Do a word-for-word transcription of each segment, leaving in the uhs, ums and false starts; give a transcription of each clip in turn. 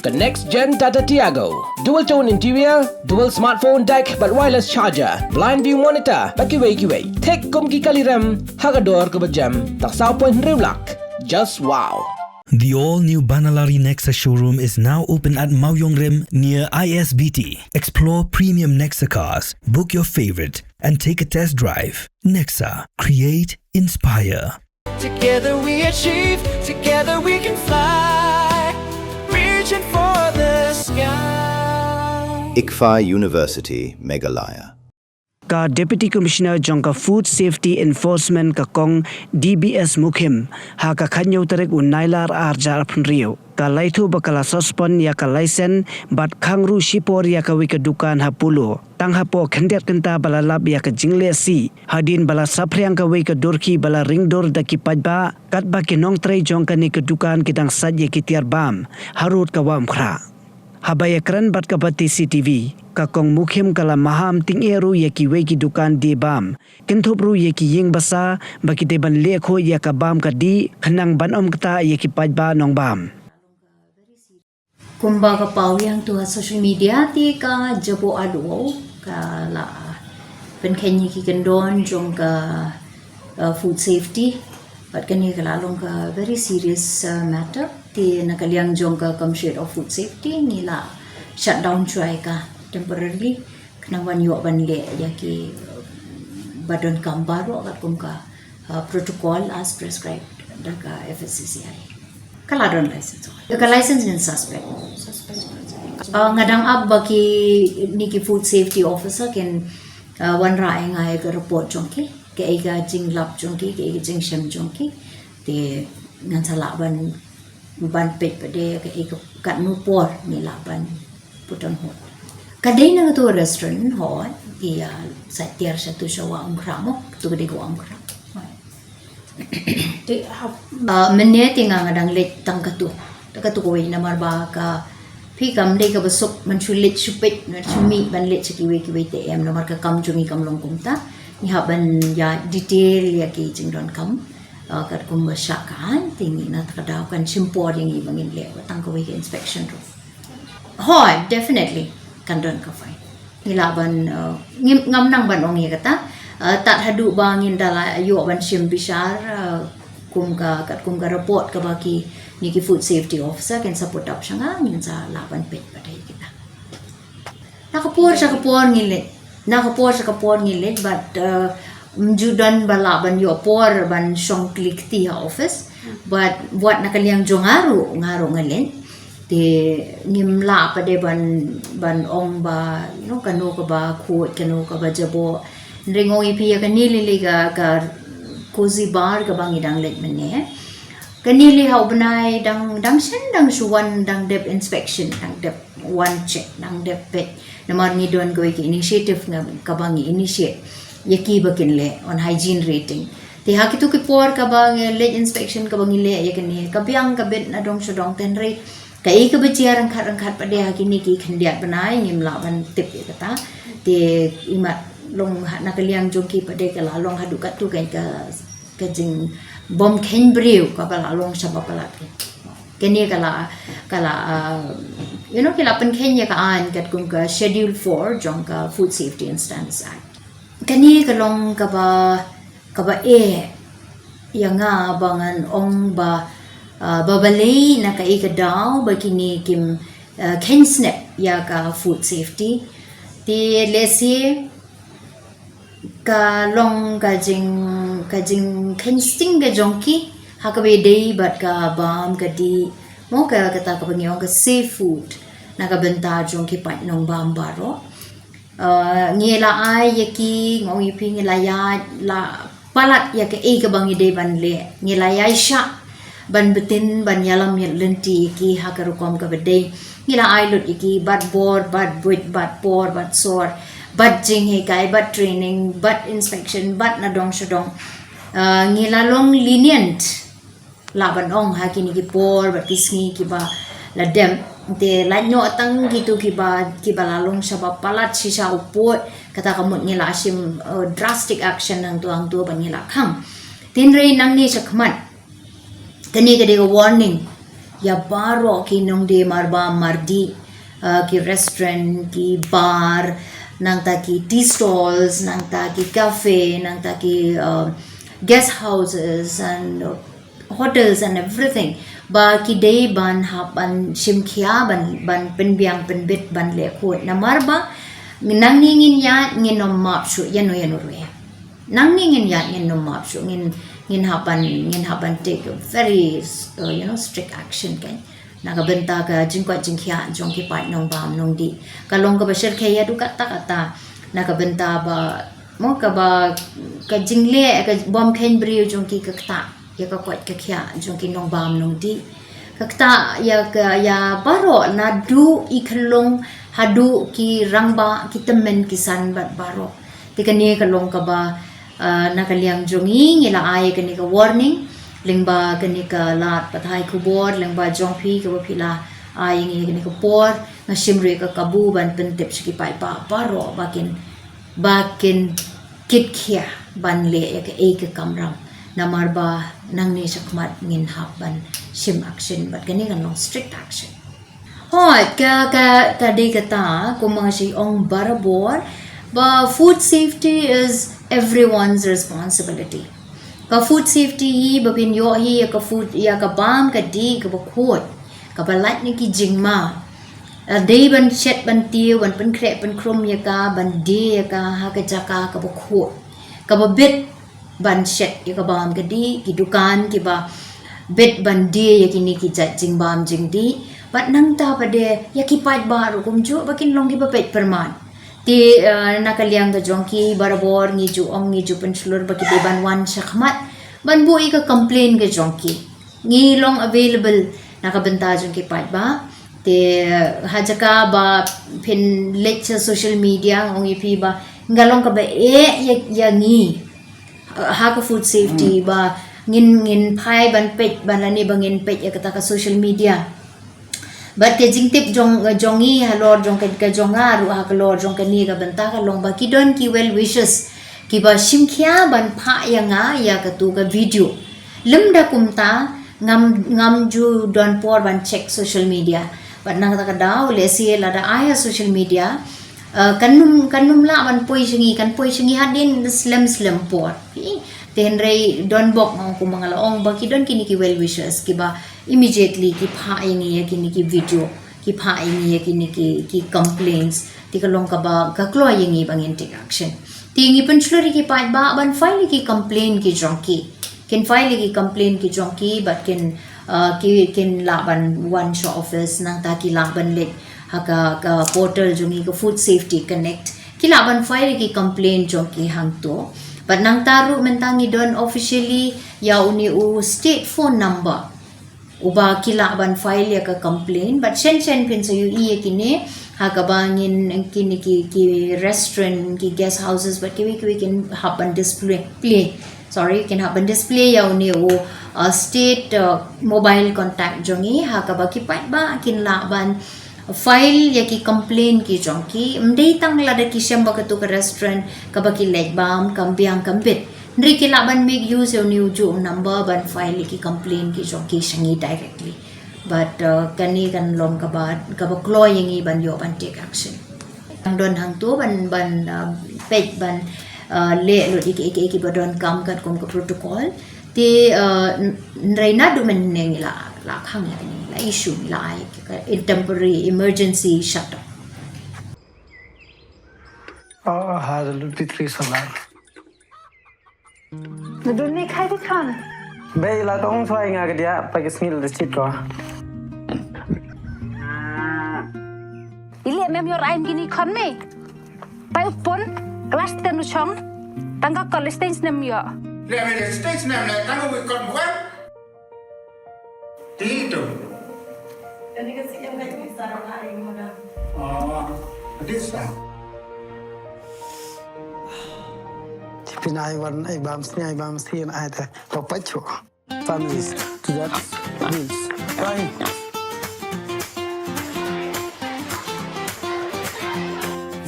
The next gen Tata Tiago. Dual tone interior, dual smartphone deck, bad wireless charger, blind view monitor, bad kiwei kiwei. Thik kum ki kali rem, ha ka dor kaba jem, tang saw point hynriew lak. Just wow. The all-new Banalari Nexa showroom is now open at Mawiong Rim near I S B T. Explore premium Nexa cars, book your favorite, and take a test drive. Nexa, create, inspire. Together we achieve, together we can fly. Reaching for the sky. ICFAI University, Meghalaya. Ka Deputy Commissioner jong ka Food Safety Enforcement ka Kong D B S Mukhim, ha ka khathynñiew tarik u Nailar arhajar arphew hynriew, ka la ïathuh ba ka la suspend ïa ka license bad khang ruh shipor ïa kawei ka dukan ha Polo, tang hapoh khyndiat kynta ba la lap ïa ka jingleh sih, hadien ba la saphriang kawei ka durki ba la ring dur da ki paidbah, katba ki nongtrei jong kane ka dukan ki dang sait ïa ki tiar bam harud ka Umkhrah. Haba ïakren bad ka Batesi T V, ka Kong Mukhim ka la maham tyngeh ruh ïa kiwei ki dukan die bam, kynthup ruh ïa ki ïing basa ba ki dei ban leh khuid ïa ka bam ka dih, khnang ban ym ktah ïa ki paidbah nongbam. Kumba ka paw ïa ngi tu ha social media, te ka Jaboh Ardwar ka la pynkheiñ ïa ki kyndon jong ka, uh, food safety. Bad kane ka la long ka very serious, uh, matter. Te na ka liang jong ka Commissioner of Food Safety, ngi la shut down shuwa ïa ka temporarily, khnang ban ïoh ban leh ïa ki, uh, ba donkam baroh katkum ka, uh, protocol as prescribed da ka F S C C I. Ka la don license. Ka license ngin suspend. Uh, nga dang ap ba kine ki food safety officer kin, uh, wanrah ïa nga ïa ka report jong ki, kaei ka jinglap jong ki, kaei ka jingshem jong ki. Te ngan sa lah ban, ban peit pat de kaei ka, katno por ngi lah ban put on hold. Ka dei na katu restaurant, hooid, ïa, sait tiar sha tu sha Wah Umkhrah mo, tu ka dei ka Wah Umkhrah. Hooid. Te ha, uh, mynne te nga nga dang leit tang katu. Tang katu kawei namar ba ka, phi kam dei kaba suk ban shu leit shu peit, ban shu mih ban leit sha kiwei kiwei te em, namar ka kam jong ngi kam long kumta. Ngi hap ban ïa detail ïa ki jingdonkam. Uh, katkum ba shah ka aiñ, te ngi na kata ka daw kan shim por ïa ngi ba ngin leh tang kawei ka inspection ruh. Hooid, definitely. Kan don ka fine. Ngi lah ban, uh, ngim, ngam nang ban ong ïa kata. Uh, tad haduh ba ngin da la ïoh ban shim bishar, uh, kum ka, katkum ka report kaba kine ki food safety officer kin sa put up sha nga, ngin sa lah ban peit pat ïa kita. Na ka por sha ka por ngi leit. Na ka por sha ka por ngi leit, bad, uh, ym ju don ba lah ban ïoh por ban shong kli kti ha office. Bad wat na ka liang jong nga ruh, nga ruh nga leit. Te ngim lah pat de ban, ban ong ba, you know, kano kaba khuid, kano kaba jaboh. Hynrei nga ong ïa phi ïa kane lei lei ka, ka cozy bar kaba ngi dang leit mynne. Kane lei ha u bnai dang, dang shen dang shu wan dang dep inspection, dang dep wan check, dang dep peit. Namar ngi don kawei ka initiative nga, kaba ngi initiate ïa ki ba kin leh on hygiene rating. Te ha kitu ki por kaba ngi leit inspection kaba ngi leh ïa kane, ka biang ka bit na dong sha dong, hynrei kaei kaba jia ryngkat ryngkat pat de ha kine ki khyndiat bnai ngim lah ban tip ïa kata. Te imat long ha na ka liang jong ki pat de ka la long haduh katto ka, ka jingbymkheiñ briew kaba la long shaba palat. Kane ka la, ka la, uh, you know, ki la pynkheiñ ïa ka aiñ katkum ka Schedule four jong ka Food Safety and Standards Act. Kane ka long kaba, kaba eh ïa nga ba ngan ong ba, uh, ba balei na kaei ka daw ba kine kim, uh, kheiñ snep ïa ka food safety. Te lehse ka long ka jing, ka jingkheiñ sting ka jong ki ha kaba ïadei bad ka bam ka dih, mo, ka, kata kaba ngi ong ka safe food na ka bynta jong ki paid nongbam baroh. Uh, ngi la ai ïa ki, nga ong ïa phi, ngi la ïa, la palat ïa kaei kaba ngi dei ban leh, ngi la ïa shah ban btin, ban ïalam ïa lynti ïa ki ha ka rukom kaba dei. Ngi la ai lut ïa ki bad bor, bad buit, bad por, bad sor, bad jinghikai, bad training, bad inspection, bad na dong sha dong. Uh, ngi la long lenient, lah ban ong, ha kine ki por bad ki sngi kiba la dep. Te lait noh tang kitu kiba, kiba la long shaba palat shisha u pud, kata ka mut ngi la shim, uh, drastic action hangto hangto ban ngi la khang. Hynrei nangne shakhmat, kane ka dei ka warning ïa baroh ki nongdie marbam mardih, uh, ki restaurant, ki bar, nangta ki tea stalls, nangta ki cafe, nangta ki, uh, guest houses and, uh, hotels and everything. Ba ki dei ban hap ban shim khia, ban, ban pynbiang pynbit, ban leh khuid. Namar ba nangne ngin ïaid ngin ym map shuh ïano ïano ruh. Nangne ngin ïaid ngin ym map shuh, ngin, ngin hap ban, ngin hap ban take a very, uh, you know, strict action kan. Na ka bynta ka jingkoit jingkhiah jong ki paid nongbam nongdih. Ka long kaba shyrkhei haduh katta katta. Na ka bynta ba, mo, kaba, ka jingleh, ka bym kheiñ briew jong ki ka ktah ïa ka koit ka khiah jong ki nongbam nongdih. Ka ktah ïa ka, ïa baroh naduh i khyllung haduh ki rangbah, ki tymmen ki san bad baroh. Te kane ka long kaba, uh, na ka liang jong ngi ngi la ai kane ka warning lyngba kane ka lad pathai khubor, lyngba jong phi kaba phi la ai ngi kane ka por. Nga shim ruh ka kabu ban pyntip sha ki paidbah baroh ba kin, ba kin kit khia ban leh ïa kaei ka kamram. Namar ba nangne shakhmat ngin hap ban shim action, bad kane kan long strict action. Hooid, ka, ka, ka dei kata, kumba nga shu ong barabor, ba food safety is everyone's responsibility. Ka food safety hi, ba phin ïoh hi ïa ka food, ïa ka bam ka dih kaba khuid, kaba lait na ki jingma. Lada dei ban shet ban tiew, ban pynkhreh pynkhrum ïa ka, ban die ïa ka ha ka jaka kaba khuid, kaba bit ban shet ïa ka bam ka dih, ki dukan kiba bit ban die ïa kine ki jait jingbam jingdih. Bad nangta pat de ïa ki paidbah ruh kumjuh ba kin long kiba peit pyrman. Te, eh, na ka liang ka jong ki barabor ngi ju ong, ngi ju pynshlur ba ki dei ban wan shakhmat ban buh ïa ka complain ka jong ki. Ngi long available na ka bynta jong ki paidbah. Te ha jaka ba phin leit sha social media, nga ong ïa phi ba nga long kaba eh ïa, ïa ngi, ha ka food safety, ba ngin, ngin phai ban peit, ban lane ba ngin peit ïa kata ka social media. Bad ka jingtip jong, jong ngi halor jong ka, ka jong nga ruh halor jong kane ka bynta ka long ba ki don ki well wishes kiba shim khia ban phah ïa nga ïa katu ka video. Lymda kumta ngam, ngam ju don por ban check social media. Bad na kata ka daw lehse lada ai ha social media, uh, kan ym, kan ym lah ban poi sha ngi, kan poi sha ngi hadien slem slem por. Te hynrei don bok, nga ong, kumba nga la ong ba ki don kine ki well wishers kiba immediately ki phah ïa ngi ïa kine ki video, ki phah ïa ngi ïa kine ki, ki complaints. Te ka long kaba, ka kloi ïa ngi ba ngin take action. Te ngi pynshlur ïa ki paidbah ban file ïa ki complaint ki jong ki. Kin file ïa ki complaint ki jong ki bad kin, uh, ki, kin lah ban wan sha office, nangta ki lah ban leit ha ka, ka portal jong ngi, ka Food Safety Connect. Ki lah ban file ïa ki complaint jong ki hangto. Bad nangta ruh mynta ngi don officially ïa une u state phone number uba ki lah ban file ïa ka complaint. Bad shen shen phin sa ïohi ïa kine ha kaba ngin, kine ki, ki restaurant, ki guest houses bad kiwei kiwei kin hap ban display, play, sorry, kin hap ban display ïa une u, uh, state, uh, mobile contact jong ngi ha kaba ki paidbah kin lah ban file ïa ki complaint ki jong ki. Ym dei tang lada ki shem ba katu ka restaurant kaba ki leit bam kam biang kam bit. Hynrei ki lah ban make use ïa une u juh number ban file ïa ki complaint ki jong ki sha ngi directly. Bad, uh, kane kan long kaba, kaba kloi ïa ngi ban ïoh ban take action. Tang don hangto ban, ban, uh, peit ban, uh, leh lut ïa ki, ïa ki, ïa kiba donkam katkum ka protocol. Te, uh, hynrei naduh mynne ngi la, la khang ïa kane, la issue, ngi la ai ka, ka temporary emergency shutdown. Oh, ha, the Lutfi three solar. Nadun ne khai di khon. Bei la tong soi nga ka dia pa ki sngil di sit ko. Ili mem yor ain gini khon me. Pai upon, class ten u chong, tang ka college stage nem yo. Le me stage nem le tang u kon buat. Ti tu. Kani ka si em ka tu sa ra ai mo na. Oh, this time. Pin ai wan ai bam sni ai bam sni ai ta. Papa chu. Families to that means crying.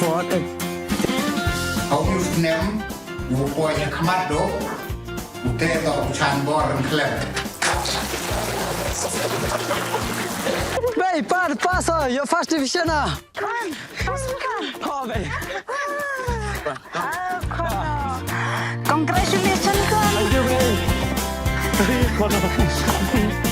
For a Hau yu snem, wu poi nya khmat do, wu te do u chan bor ren khlem. Bei, pat, pass, uh, your first division, uh. Oh, bei. Congratulations, Khun. Thank you, bei.